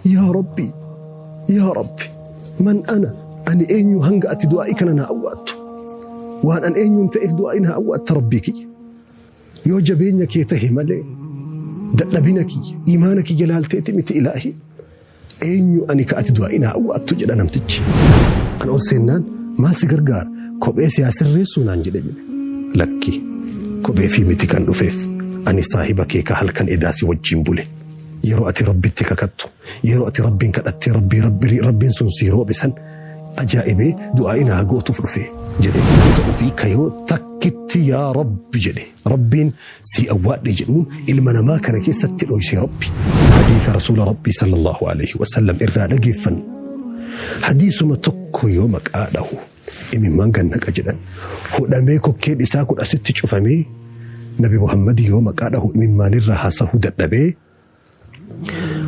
Yaa Rabbi, yaa Rabbi, man ana, ani eenyu hanga ati du'aa'ii kana naa awwaattu? Waan an eenyuun ta'eef du'aa'ii naa awwaatta Rabbii kiyya? Yoo jabeenya kee tahe malee dadhabina kiyya, iimaana kiyya laalteeti miti Ilaahii. Eenyu ani ka ati du'aa'ii naa awwaattu jedha namtichi. An ol seennaan maal si gargaara? Kophee si haa sirreessuu naan jedhe jedhe. Lakki, kophee fi miti kan dhufeef ani saahiba kee ka halkan edaa si wajjiin bule. Yeroo ati Rabbitti kakattu, yeroo ati Rabbiin kadhattee Rabbii Rabbi Rabbiin sun sii roobe san ajaa'ibee du'aa'ii naa gootuuf dhufe jedhe. Ta'u fi kayoo takkitti yaa Rabbi jedhe. Rabbiin sii awwaadhe jedhuun ilma namaa kana keessatti dhoyse Rabbi. Hadiisa Rasuula Rabbii sallallahu alaihi wasallam irraa dhageeffannu. Hadiisuma tokko yoo maqaa dhahu imimmaan gannaqa jedhan. Hudhamee kokkeen isaa kun asitti cufamee Nabi Muhammad yoo maqaa dhahu imimmaan irraa haasahuu dadhabee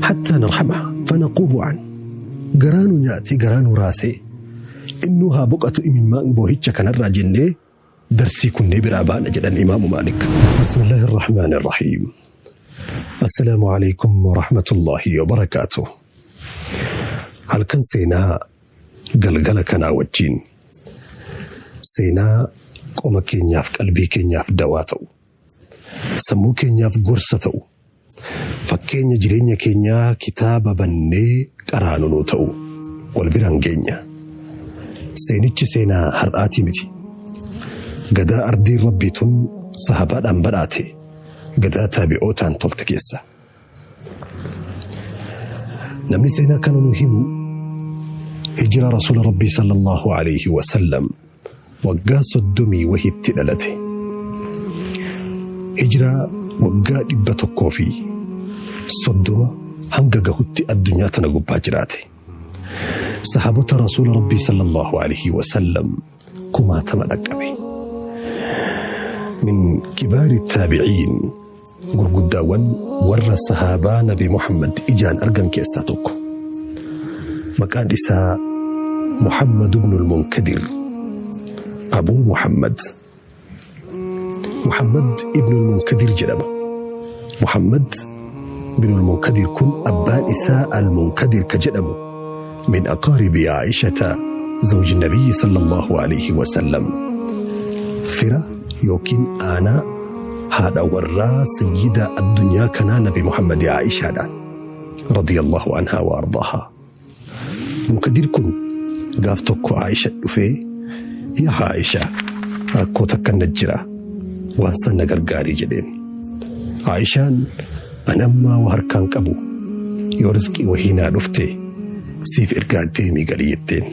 hattaa narhama fanaquumu an garaa nu nyaatee garaa nu raasee innuu haa boqatu imimmaan boohicha kanarraa jennee darsii kunnee biraa baana jedhan Imaamu Maalik. Bismillahi Irrahmaani Irrahiim. Assalaamu alaikum wa rahmatullahi wa barakaatuh. Halkan seenaa galgala kanaa wajjin seenaa qoma keenyaaf qalbii keenyaaf dawaa ta'u, sammuu keenyaaf gorsa ta'u, fakkeenya jireenya keenyaa kitaaba bannee qaraanu nuu ta'u wal biraan geenya. Seenichi seenaa har'aatii miti. Gadaa ardiin Rabbii tun sahabaadhaan badhaate, gadaa taabi'ootaan tolte keessa. Namni seenaa kana nu himu hijira Rasuula Rabbii sallallahu alayhi wa sallam waggaa 30 wahitti dhalate. Hijira waggaa 130 hanga gahutti addunyaa tana gubbaa jiraate. Sahaabota Rasuula Rabbii sallallahu alayhi wa sallam kumaatama dhaqqabe. Min kibaari taabiciin, gurguddaawwan warra sahaabaa Nabi Muhammad ijaan argan keessaa tokko. Maqaan isaa Muhammad ibn al-Munkadir, Abuu Muhammad. Muhammad ibn al-Munkadir jedhama. Muhammad ibn al-Munkadir kun abbaan isaa al-Munkadir ka jedhamu min aqaaribi Aishata zawji Nabiyyi sallallahu alayhi wa sallam. Fira yookiin aanaa haadha warraa sayyida addunyaa kanaa Nabi Muhammad Aishaadhaan radiyallahu anhaa wa ardaahaa. Munkadir kun gaaf tokko Aisha dhufee, yaa Aisha, rakkoo takkan na jira, waan san na gargaarii jedheen. Aishaan an ammaa waa harkaan qabu, yoo rizqii wahii naa dhufte siif ergaa deemii gali jetteen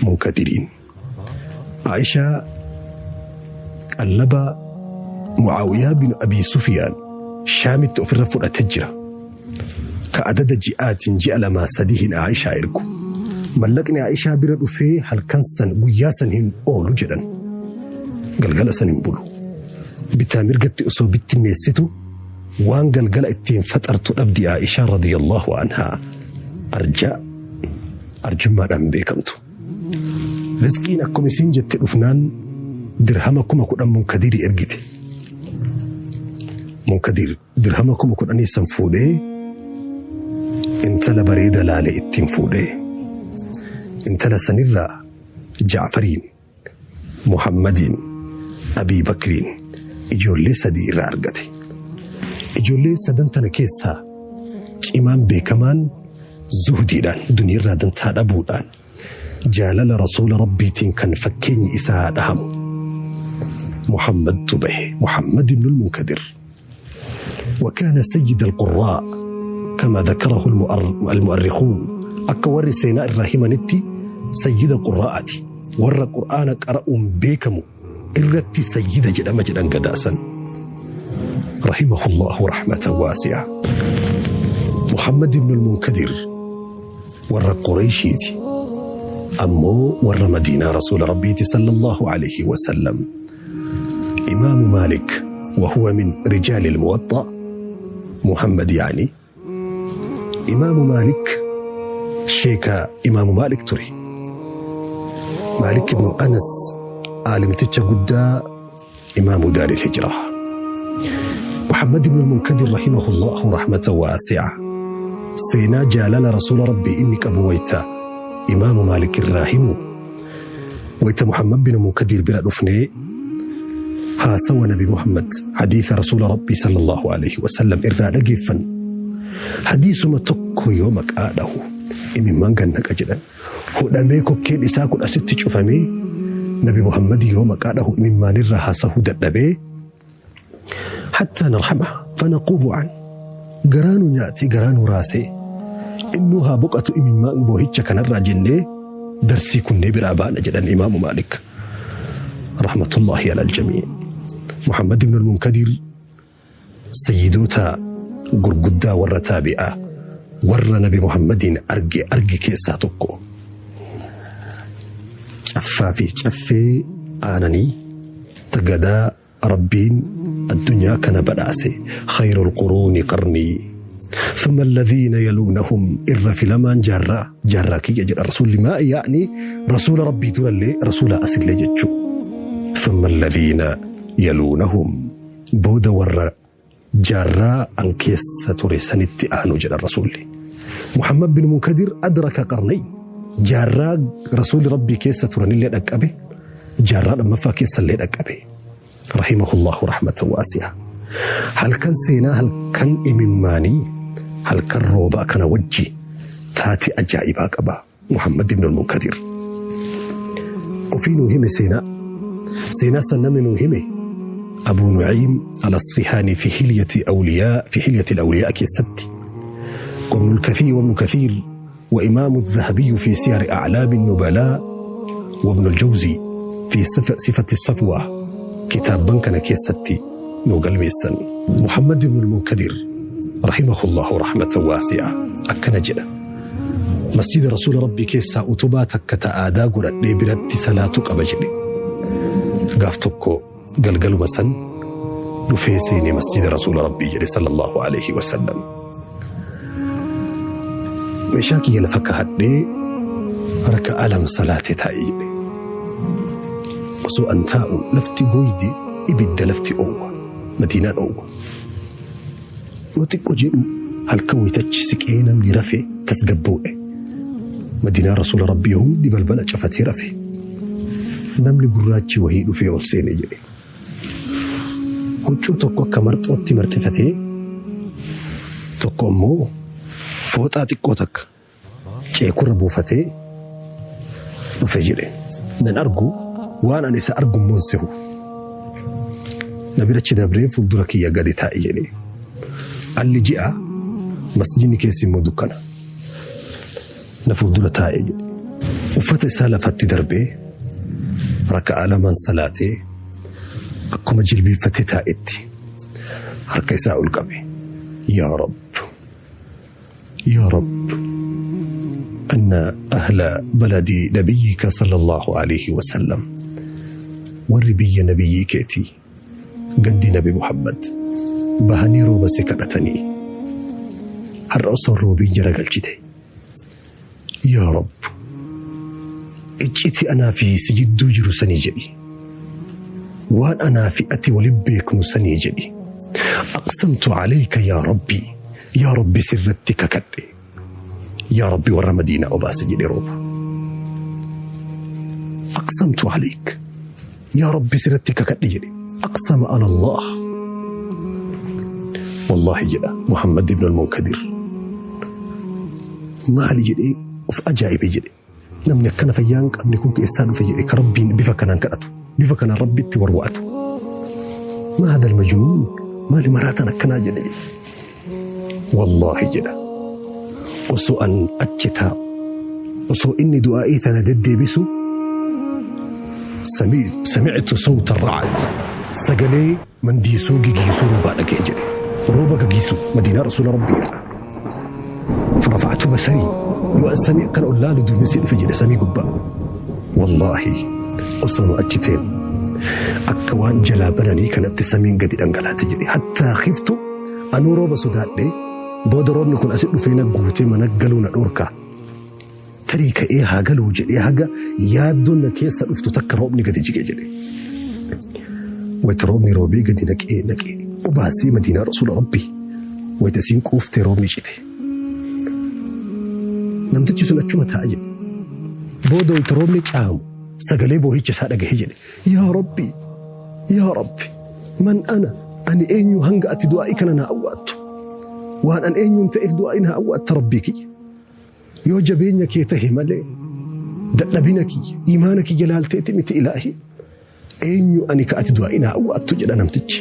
Munkadiriin. Aishaa qallaba Mu'aawiyaa bin Abii Sufiyaan Shaamitti ofirra fudhate jira. Ka adada ji'aatiin ji'a lamaa sadihin Aishaa ergu. Mallaqni Aishaa bira dhufee halkan san guyyaa san hin oolu jedhan. Galgala san hin bulu. Bitaa mirgatti osoo bittinneessitu waan galgala ittiin faxartu dhabdi Aishaa radiyallahu anhaa arjaa arjummaadhaan beekamtu. Rizqiin akkuma isiin jette dhufnaan dirhama 10,000 Munkadirii ergite. Munkadir dirhama 10,000 san fuudhee intala bareeda laale ittiin fuudhee. Intala sanirraa Jaafariin, Muhammadiin, Abii Bakriin ijoollee sadii irraa argate. Ijoollee sadan tana keessaa cimaan beekamaan zuhdiidhaan duniyaarraa dantaa dhabuudhaan jaalala Rasuula Rabbiitiin kan fakkeenyi isaa dhahamu Muhammadtu bahe, Muhammad ibn al-Munkadir. وكان سيد القراء كما ذكره المؤرخون، akka warri seenaa irraa himanitti sayyida qurraa'ati, warra qur'aana qara'uun beekamu irratti sayyida jedhama jedhan gadaasan. Rahimahullahu rahmatan waasi'a. Muhammad ibn al-Munkadir warra Qureyshiiti, ammoo warra Madiinaa Rasuula Rabbiiti sallallahu alayhi wa sallam. Imaamu Maalik وهو من رجال الموطأ، محمد يعني إمام مالك، sheeka Imaamu Maalik ture. Maalik ibnu Anas, aalimticha guddaa, imaamu daaril hijraa. Muhammad ibn al-Munkadir rahimahullahu rahmatan waasi'a. Seenaa jaalala Rasuula Rabbii inni qabu wayta Imaamu Maalik irraa himu, wayta Muhammad bin Munkadir bira dhufnee haasawa Nabi Muhammad hadiisa Rasuula Rabbii sallallahu alaihi wasallam irraa dhageeffannu, hadiisuma tokko yoo maqaa dhahu imimmaan gannaqa jedhan. Hudhamee kokkeen isaa kun asitti cufamee Nabi Muhammad yoo maqaa dhahu imimmaan irraa haasahuu dadhabee, hattaa narhama fanaquumu an, garaa nu nyaatee garaa nu raasee, innuu haa boqatu imimmaan boohicha kanarraa jennee darsii kunnee biraa baana jedhan Imaamu Maalik rahmatullahi alal jamii. Muhammad ibn al-Munkadir sayyidoota gurguddaa warra taabi'aa warra Nabi Muhammadiin arge arge keessaa tokko. Caffaa fi caffee aananii tagadaa Rabbiin addunyaa kana badhaase, khayrul quruuni qarnii thumma alladhiina yaluunahum, irra filamaan jaarraa jaarraa kiyya jedha Rasuulli, maa yaa'ni Rasuula Rabbii durallee Rasuula asillee jechuu, thumma alladhiina yaluunahum, booda warra jaarraa an keessa ture sanitti aanu jedha Rasuulli. Muhammad bin Munkadir adraka qarnayn, jaarraa Rasuulli Rabbii keessa turanillee dhaqqabe, jaarraa lammaffaa keessallee dhaqqabe, rahimahullahu rahmatan waasi'a. Halkan seenaa, halkan imimmaanii, halkan roobaa kana wajji taate ajaa'ibaa qaba. Muhammad ibn al-Munkadir ofii nuu hime seenaa. Seenaa san namni nuu hime Abu Nu'aym al-Asfihaani fi hilyati awliyaa, fi hilyati al-awliyaa keessatti, وابن الكثير وابن كثير وإمام الذهبي في سير أعلام النبلاء وابن الجوزي في صفة الصفوة، كتاب بنكنا كيستي نوغل ميسن. محمد بن المنكدر رحمه الله رحمة واسعة أكن جدا: masjida Rasuula Rabbii keessaa utubaa takka ta aadaa godhadhee biratti salaatu qaba jedhe. Gaaf tokko galgaluma san dhufee seenee masjida Rasuula Rabbii jedhe sallallahu alaihi wasallam. Meeshaa kiyya lafa kaa'adhee raka'a lama salaatee taa'e jedhe. Osoo an taa'u lafti gooydi, ibidda, lafti oowwa, Madiinaan oowwa. Yoo xiqqo jedhu halkan wayitachi siqee namni rafe tasgabboodhe. Madiinaa Rasuula Rabbii hundi balbala cafatee rafe. Namni gurraachi wahii dhufee ol seene jedhe. Huccuu tokko akka marxootti marxifatee, tokko immoo fooxaa xiqqoo takka ceekurra buufatee dhufe jedhe. Nan argu, waan ani isa argu immoo hin sehu. Na birachi dabree fuuldura kiyya gadi taa'e jedhe. Alli ji'a, masjidni keessi immoo dukkana. Na fuuldura taa'e jedhe. Uffata isaa lafatti darbee raka'aa lamaan salaatee, akkuma jilbiiffatee taa'etti harka isaa ol qabe. Yaa Rabb! Yaa Rabb! Anna ahla baladi nabiyyika sallallahu alayhi wa sallam, warri biyya nabiyyii keetii, gandi Nabi Muhammad, bahanii rooba si kadhatanii har'a osoo roobiin jara galchite. Yaa Rabb, iccitii anaa fi si jidduu jiru sanii jedhi. Waan anaa fi ati walin beeknu sanii jedhi. Aqsamtu alayka yaa Rabbi, yaa Rabbi sirratti kakadhe. Yaa Rabbi, warra Madiinaa obaase jedhe rooba. Aqsamtu alayk. Yaa Rabbi sirratti kakadhe jedhe. Aqsama ala Allah. Wallahi jedha Muhammad ibn al-Munkadir. Maali jedhee of ajaa'ibe jedhe. Namni akkana fayyaa hin qabne kun eessaa dhufe jedhe, ka Rabbiin bifa kanaan kadhatu. Bifa kanaan Rabbitti warwa'atu. Ma hadha al-majnuun, maali maraataan akkanaa jedhe jedhe. Wallahi jedha. Osoo an achi taa'u, osoo inni du'aa'ii tana deddeebisu, sami'tu sawta ra'ad, sagalee mandiisuu gigiisuu roobaa dhaga'e jedhe. Rooba gagiisu Madiinaa Rasuula Rabbii irraa. Farafa'tu basarii, yoo an samii akkana ol laalu duumessi dhufe jedhe samii gubbaa. Wallaahi osoo nu achi teenu akka waan jalaa bananii kanatti samiin gadi dhangalaate jedhe. Hattaa khiftu, anuu rooba sodaadhe, booda roobni kun asi dhufee na guutee mana galuu na dhorkaa. Tarii ka'ee haa galuu jedhee haga yaaddoon na keessa dhuftu takka roobni gadi jige jedhe. Wayita roobni roobee gadi naqee naqee obaasee Madiinaa Rasuula Rabbii, wayita isiin quuftee roobni cite. Namtichi sun achuma taa'a jedhe. Booda wayita roobni caamu sagalee boohicha isaa dhagahe jedhe. Yaa Rabbi, yaa Rabbi, man ana ani eenyu hanga ati du'aa'ii kana naa awwaattu. Waan an eenyuun ta'eef du'aa'ii naa awwaatta Rabbii kiyya. Yoo jabeenya kee tahe malee dadhabina kiyya, imaana kiyya laalteeti miti ilaahi. Eenyu ani ka ati du'aa'ii naa awwaattu jedha namtichi.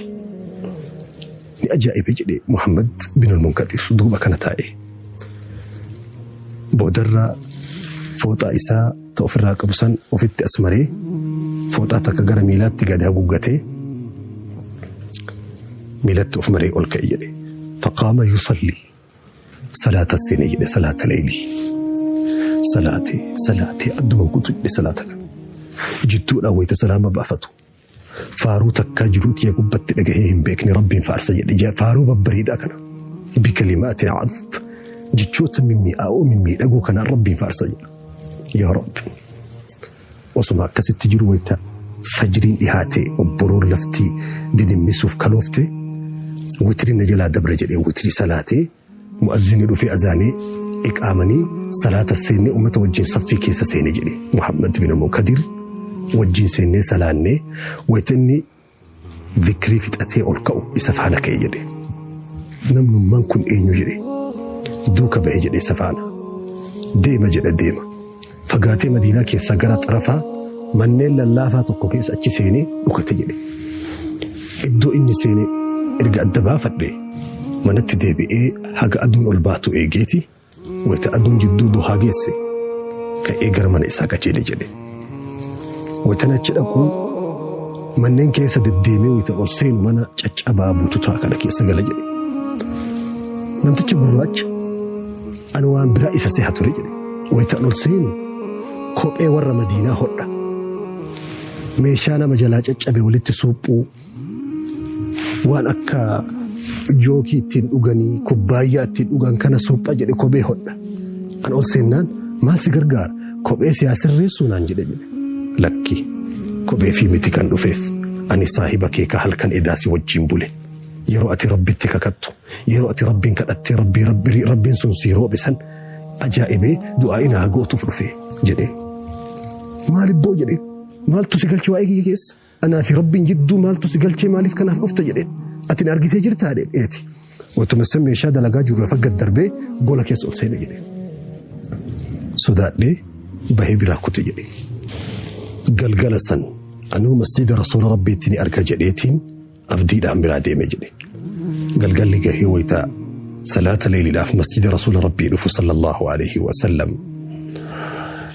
Ni ajaa'ibe jedhe Muhammad bin al-Munkadir duuba kana taa'e. Boodarra fooxaa isaa ta ofirraa qabu san ofitti as maree fooxaa takka gara miilaatti gadi haguuggatee miilatti of maree ol ka'e jedhe. Faqaama yusalli salaata seene jedhe salaata leeylii. Salaatee salaatee adduma kutu jedhe salaata kana. Jidduudhaan wayita salaama baafatu. Faaruu takkaa jiruu tiyya gubbatti dhagahee hin beekne Rabbiin faarsa jedhe. Faaruu babbareedaa kana. Bikalimaatin adb. Jechoota mimmi'aa'oo mimmiidhagoo kanaan Rabbiin faarsa jedha. Yaa Rabbi. Osuma akkasitti jiru wayita fajriin dhihaate obboroon lafti didimmisuuf kaloofte witiriin na jalaa dabre jedhee witirii salaatee mu'azzinni dhufee azaanee iqaamanii salaata seennee ummata wajjin saffii keessa seene jedhe Muhammad bin Munkadir wajjin seennee salaannee wayita inni zikrii fixatee ol ka'u isa faana ka'e jedhe. Namnummaan kun eenyu jedhe duuka bahe jedhe isa faana deema jedha deema. Fagaatee Madiinaa keessaa gara xarafaa manneen lallaafaa tokko keessa achi seenee dhukate jedhe. Iddoo inni seene erga adda baafadhe manatti deebi'ee haga aduun ol baatu eegeeti wayita aduun jidduu duhaa geesse ka'ee gara mana isaa qajeele jedhe. Wayita achi dhaqu manneen keessa deddeemee wayita ol seenu mana caccabaa bututaa kana keessa gala jedhe. Namtichi gurraacha ani waan biraa isa seha ture jedhe. Wayita ol seenu kophee warra Madiinaa hodha. Meeshaa nama jalaa caccabe walitti suuphuu waan akka jookii ittiin dhuganii kubbaayyaa ittiin dhugan kana suupha jedhe kophee hodha. An ol seennaan maal si gargaara kophee siyaa sirreessuu naan jedhe jedhe. Lakki kophee fi miti kan dhufeef ani saahiba kee ka halkan edaa si wajjin bule. Yeroo ati Rabbitti kakattu yeroo ati Rabbiin kadhattee Rabbiin sun si roobe san ajaa'ibee du'aa naa gootuuf dhufe jedhe. Maalibboo jedhe maaltu si galche waa'ee kiyya keessa? Anaa fi Rabbiin jidduu maaltu si galchee maaliif kanaaf dhufta jedhe. Ati na argitee jirtaa jedheeti. Watuma san meeshaa dalagaa jiru lafa gad darbee gola keessa ol seene jedhe. Sodaadhee bahee biraa kute jedhe. Galgala san anuu masjida rasuula Rabbiitti ni arga jedheetiin abdiidhaan biraa deeme jedhe. Galgalli gahee wayita salaata leeliidhaaf masjida rasuula Rabbii dhufu sallallahu alaihi wasallam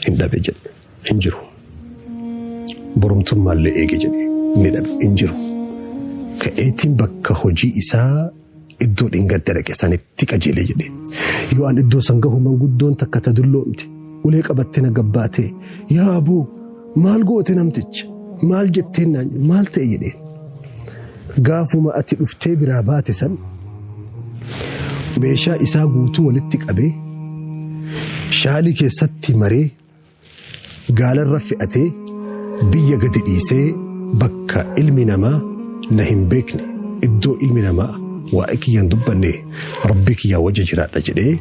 hin dhabe jedhe. Hin jiru. Borumtummaallee eege jedhe ni dhabe hin jiru. Ka'eetiin bakka hojii isaa iddoo dhingadda dhaqe sanitti qajeele jedhe. Yoo an iddoo san gahu manguddoon takka ta dulloomte ulee qabattee na gabbaatee yaa aboo maal goote namticha maal jetteen naan maal ta'e jedheen. Gaafuma ati dhuftee biraa baate san meeshaa isaa guutuu walitti qabee shaalii keessatti maree gaalarra fe'atee biyya gadi dhiisee bakka ilmi namaa na hin beekne iddoo ilmi namaa waa'ee kiyyaan dubbanne Rabbii kiyyaa wajji jiraadha jedhee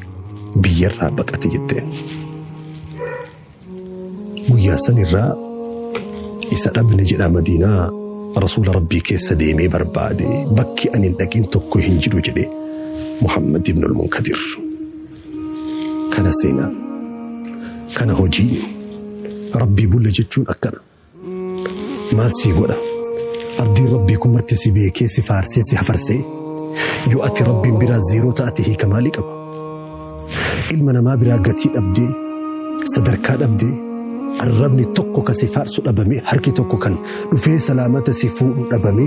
biyyarraa baqate jetteen. Guyyaa sanirraa isa dhabne jedha Madiinaa rasuula Rabbii keessa deemee barbaade bakki ani hin dhaqin tokko hin jiru jedhe Muhammad ibn al-Munkadir. Kana seenaan kana hojiin Rabbii bulle jechuun akkana. Maal sii godha? Abdiin Rabbii kun marti si beekee si faarsee si hafarsee yoo ati Rabbiin biraa zeeroo taate hiika maalii qaba? Ilma namaa biraa gatii dhabdee sadarkaa dhabdee arrabni tokko kan si faarsu dhabame harki tokko kan dhufee salaamata si fuudhu dhabame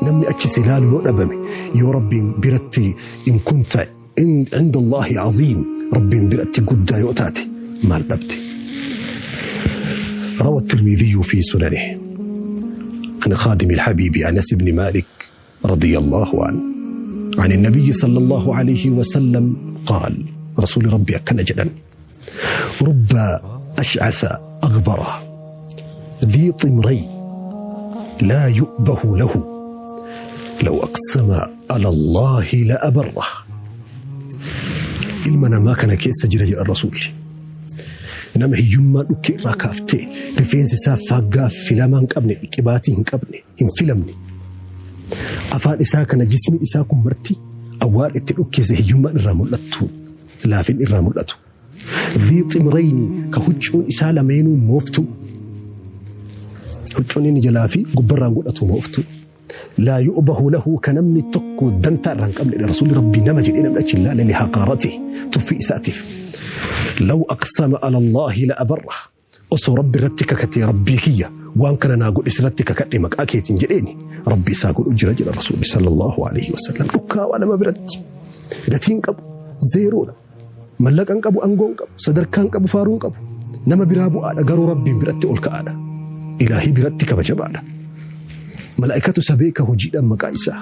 namni achi si ilaalu yoo dhabame yoo Rabbiin biratti in kunta inda Allaahi aziim Rabbiin biratti guddaa yoo taate maal dhabde? روى الترمذي في سننه عن خادم الحبيب أنس بن مالك رضي الله عنه عن النبي صلى الله عليه وسلم قال رسول ربي أكن جدا رب أشعث أغبره ذي طمري لا يؤبه له لو أقسم على الله لأبره. Ilma namaa kana keessa jira jedha Rasuulli. Nama hiyyummaa dhukkee irraa kaaftee rifeensi isaa faaggaa filamaa hin qabne, qibaatii hin qabne, hin filamne. Afaan isaa kana jismiin isaa kun marti awwaar itti dhukkeesse hiyyummaan irraa mul'attu, laafin irraa mul'atu. Dhii ximrayni ka huccuun isaa lameenuu mooftuu. Huccuun inni jalaa fi gubbarraan godhatu mooftuu. Laa yu'bahu lahu ka namni tokko dantaa irraa hin qabne Rasuulli Rabbii nama jedhee namni achi hin laalle lihaqaaratihi tuffii isaatiif. Law aqsama ala Allaahi la abarra osoo Rabbi irratti kakatee Rabbii kiyya waan kana naa godhi sirratti kakadhe maqaa keetiin jedheeni Rabbi isaa godhu jira jedha Rasuulli sallallahu alaihi wasallam. Dhukkaawaa nama biratti gatiin qabu zeeroodha. Mallaqa hin qabu, aangoo hin qabu, sadarkaa hin qabu, faaruu hin qabu. Nama biraa bu'aadha garuu Rabbiin biratti ol ka'aadha. Ilaahii biratti kabajamaadha. Malaa'ikatu isa beeka hojiidhaan maqaa isaa.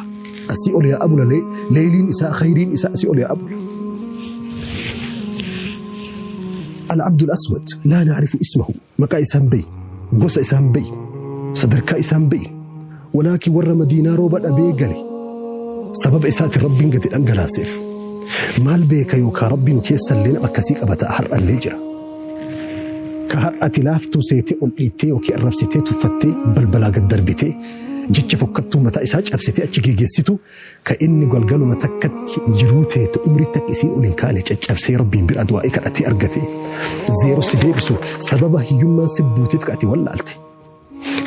Asii ol yaa abula leeyliin isaa khayriin isaa asii ol yaa abula. Al-Abdul Aswad laa na'rifu ismahu maqaa isaan beey gosa isaan beey sadarkaa isaan beey walaakin warra Madiinaa rooba dhabee gale sababa isaatiin Rabbiin gadi dhangalaaseef. Maal beeka yookaa Rabbi nu keessallee nama akkasii qaba ta'a har'allee jira. Ka har'ati laaftuu seetee ol dhiittee yookiin arrabsitee tuffattee balbalaa gad darbitee jecha fokkattuu mataa isaa cabsitee achi geeggeessitu ka inni galgaluma takkatti jiruu teete umrii takka isiin ol hin kaane caccabsee Rabbiin bira du'aa'ii kadhatee argatee zeero si deebisu sababa hiyyummaan si buuteef ka ati wallaalte.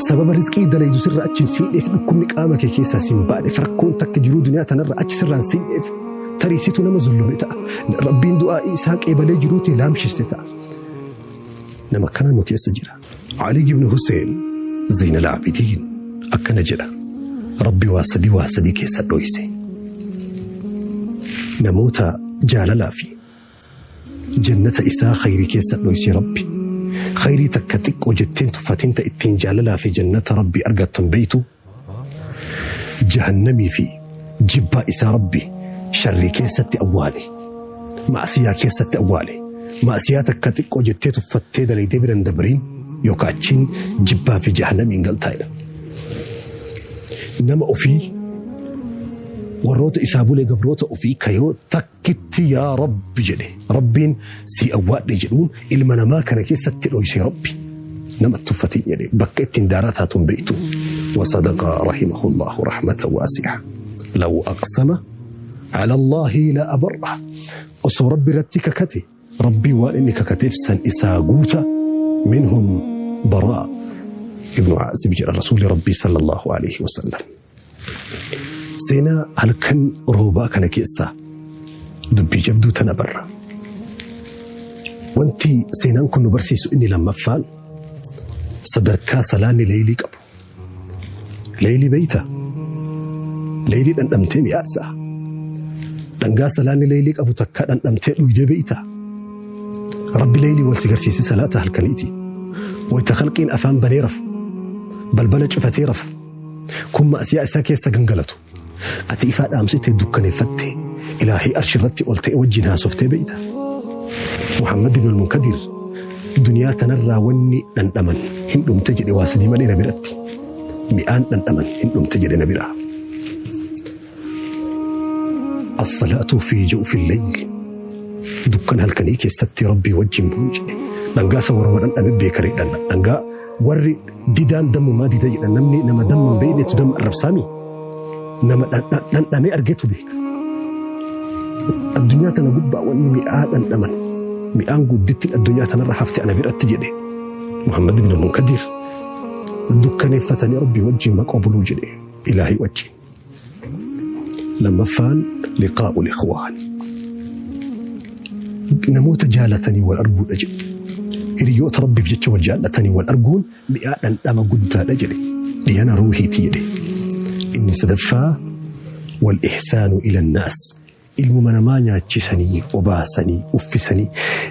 Sababa rizqii dalaydu sirra achi hin siidheef dhukkubni qaama kee keessaa si hin baaneef rakkoon takka jiruu duniyaa tanarra achi sirraan siidheef tarii situ nama zullume ta'a. Rabbiin du'aa'ii isaa qeebalee jiruu tee laamshesse ta'a. Nama akkana nu keessa jira. Ali ibn Hussein Zainal Abidin akkana jedha. Rabbi waa sadii waa sadii keessa dhoyse. Namoota jaalalaa fi Jannata isaa khayrii keessa dhoysi Rabbi. Khayrii takka xiqqoo jetteen tuffatin ta ittiin jaalalaa fi jannata Rabbi argattu hin beeytu. Jahannamii fi jibbaa isaa Rabbi sharrii keessatti awwaale. Ma'asiyaa keessatti awwaale. Ma'asiyaa takka xiqqoo jettee tuffattee dalaydee bira hin dabriin yookaa achiin jibbaa fi jahannamiin galtaa jedha. Nama ofii warroota isaa bule gabroota ofii kayoo takka Takkitti yaa Rabbi jedhe Rabbiin sii awwaadhe jedhuun ilma namaa kana keessatti dhoysee Rabbi nama tuffatiin jedhe bakka ittiin daaraa taatu hin beektu. Wasadaqa rahimahullahu rahmatan waasi'a. Law aqsama ala Allaahi la abarra. Osoo Rabbi irratti kakate Rabbii waan inni kakateef san isaa guuta minhum baraa ibnu Aazib jedha Rasuulli Rabbii sallallahu alaihi wasallam. Seenaa halkan roobaa kana keessaa dubbii jabduu tana barra. Wanti seenaan kun nu barsiisu inni lammaffaan sadarkaa salaanni leeylii qabu. Leeylii beeyta? Leeylii dhandhamtee mi'aa isaa. Dhangaa salaanni leeylii qabu takkaa dhandhamtee dhuydee beeyta? Rabbi leeylii wal si garsiise salaata halkaniiti. Wayta khalqiin afaan banee rafu, balbala cufatee rafu, Kun ma'asiyaa isaa keessa gangalatu. Ati ifaa dhaamsitee dukkaneeffattee ilaahii arshi irratti ol ta'e wajjin haasoftee beeyta. Muhammad ibn al-Munkadir duniyaa tanarraa wanni dhandhaman hin dhumte jedhe waa sadii malee na biratti. Mi'aan dhandhaman hin dhumte jedhe na biraa. As-salaatu fi jawfil layl dukkan halkanii keessatti Rabbii wajjin buluu jedhe. Dhangaa isa warruma dhandhame beekaree dhanna. Dhangaa warri didaan dammumaa dida jedha namni nama damma hin beeknetu damma arrabsaami. Nama dhandhamee argetu beeka. Addunyaa tana gubbaa wanni mi'aa dhandhaman mi'aan guddittiin addunyaa tanarra hafte ana biratti jedhe Muhammad ibn Munkadir dukkaneeffatanii Rabbii wajjin maqoo buluu jedhe ilaahii wajjin. Lammaffaan liqaa'ul ikhwaan. Namoota jaalatanii wal arguudha jedhe. Hiriyoota Rabbiif jecha wal jaallatanii wal arguun mi'aa dhandhama guddaadha jedhe. Dhiyana ruuhiiti jedhe. Inni sadaffaa wal ihsaanu ila naas. Ilmuma namaa nyaachisanii, obaasanii, uffisanii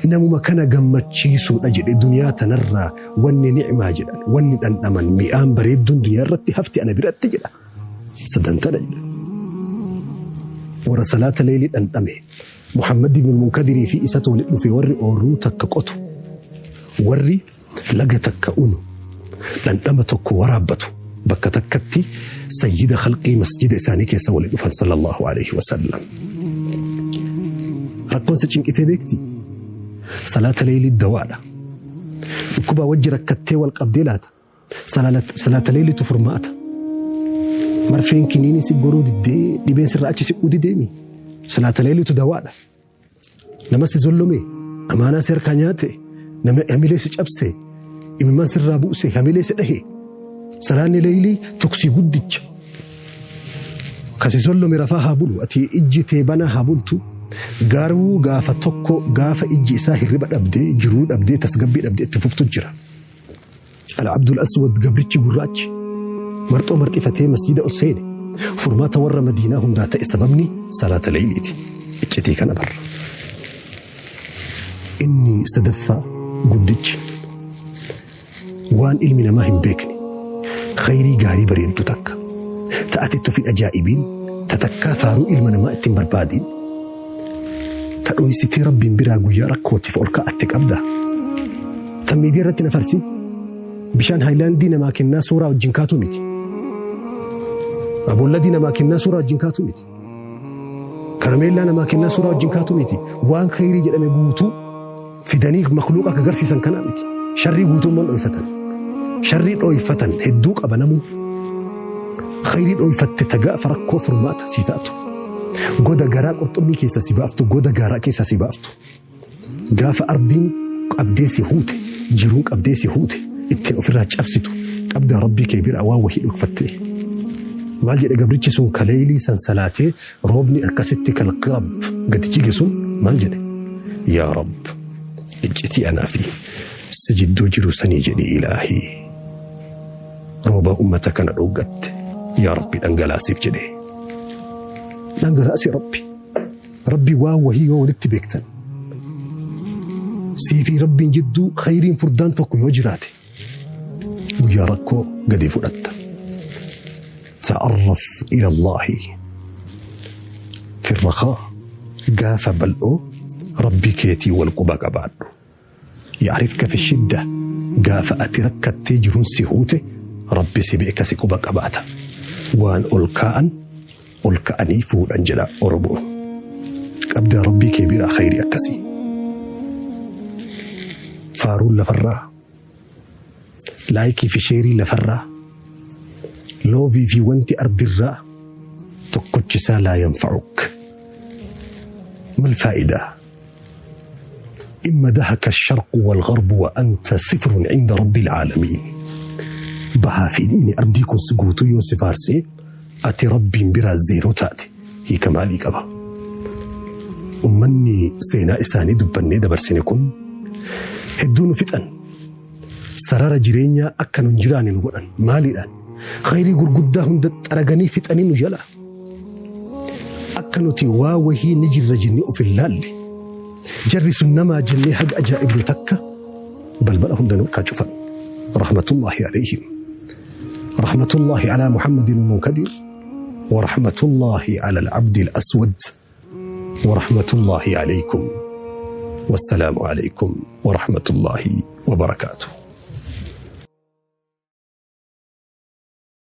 namuma kana gammachiisuudha jedhe duniyaa tanarraa wanni ni'maa jedhan, wanni dhandhaman mi'aan bareedduun duniyaa irratti hafti ana biratti jedha. Sadan tana jedha. Warra salaata leeylii dhandhame Muhammad ibn Munkadirii fi isatu walitti dhufe warri oorruu takka qotu warri laga takka unu dhandhama tokko waraabbatu bakka takkatti sayyida khalqii masjida isaanii keessa walitti dhufan sallallahu alaihi wasallam. Rakkoon si cinqitee beekti? Salaata leelii dawaadha. Dhukkubaa wajji rakkattee wal qabdee laata? Salaata leeliitu furmaata. Marfeen kiniinii si goruu diddee dhibeen sirraa achi siquu dideemi. Salaata leeliitu dawaadha. Nama si zollome, amaanaa si harkaa nyaate, nama hamilee si cabse, imimmaan sirraa buuse, hamilee si dhahe. Salaanni leelii tuksii guddicha. Kasi zollome rafaa haa bulu, ati ijji tee banaa haa bultu. Garuu gaafa tokko gaafa ijji isaa hirriba dhabdee, jiruu dhabdee, tasgabbii dhabdee itti fuftu jira. Al-Abdul Aswad gabrichi gurraachi marxoo marxifatee masjiida ol seene furmaata warra Madiinaa hundaa ta'e sababni salaata leeyliiti. Iccitii kana barra. Inni sadaffaa guddichi waan ilmi namaa hin beekne khayrii gaarii bareeddu takka ta'ate itti of hin ajaa'ibiin ta takkaa faaruu ilma namaa ittiin barbaadiin ta dhoysitee rabbiin biraa guyyaa rakkootiif ol kaa'atte qabda. Ta miidiyaa irratti na farsin bishaan haayilaandii namaa kennaa suuraa wajjin kaatu miti. Aboolladii namaa kennaa suuraa wajjin kaatu miti. Karameellaa namaa kennaa suuraa wajjin kaatu miti. Waan khayrii jedhame guutuu fidanii makluuqa akka agarsiisan kanaa miti. Sharrii guutummaan dhoyfatan. Sharrii dhoyfatan hedduu qaba namuu. Khayrii dhoyfatte ta gaafa rakkoo furmaata sii taatu. Goda garaa qurxummii keessa si baaftu, goda gaaraa keessa si baaftu. Gaafa ardiin qabdee si huute, jiruun qabdee si huute, ittiin ofirraa cabsitu qabdaa rabbii kee biraa waan wahii dhokfattee. Maal jedhe gabrichi sun kaleelii san salaatee roobni akkasitti kalqirab gadi jige sun maal jedhe? Yaa Rabb iccitii anaa fi si jidduu jiru sanii jedhi ilaahii. Rooba ummata kana dhoggatte yaa Rabbi dhangalaasiif jedhe. Dhangalaasi Rabbi. Rabbi waan wahii yoo walitti beektan sii fi Rabbiin jidduu khayriin furdaan tokko yoo jiraate guyyaa rakkoo gadi fudhatta. Ta'arraf ila Allaahi fi rakhaa gaafa bal'oo Rabbii keetii wal quba qabaadhu. Ya'rifka fi shidda gaafa ati rakkattee jiruun si huute Rabbi si beeka si quba qabaata. Waan ol kaa'an ol ka'anii fuudhan jedha Oromoon. Qabdaa Rabbii kee biraa khayrii akkasii. Faaruun lafarraa laayikii fi sheerii lafarraa loovii fi wanti ardirraa tokkochisaa laa yanfa'uk. Mal faayidaa? إما دهك الشرق والغرب وأنت صفر عند رب العالمين. Bahaa fi dhiini ardii kun si guutuu yoo si faarsee ati rabbiin biraa zeeroo taate hiika maalii qaba? Ummanni seenaa isaanii dubbannee dabarsine kun hedduu nu fixan. Sarara jireenyaa akka nun jiraanne nu godhan. Maaliidhaan? Khayrii gurguddaa hunda xaraganii fixanii nu jalaa. Akka nuti waa wahii ni jirra jennee of hin laalle. Jarri sun namaa jennee haga ajaa'ibnu takka balbala hunda nurkaa cufan. Rahmatullahi alayhim. Rahmatullahi ala Muhammadin al-Munkadir. Wa rahmatullahi ala al-Abdi al-Aswad. Wa rahmatullahi alaykum. Wassalaamu alaykum wa rahmatullahi wa barakaatuh.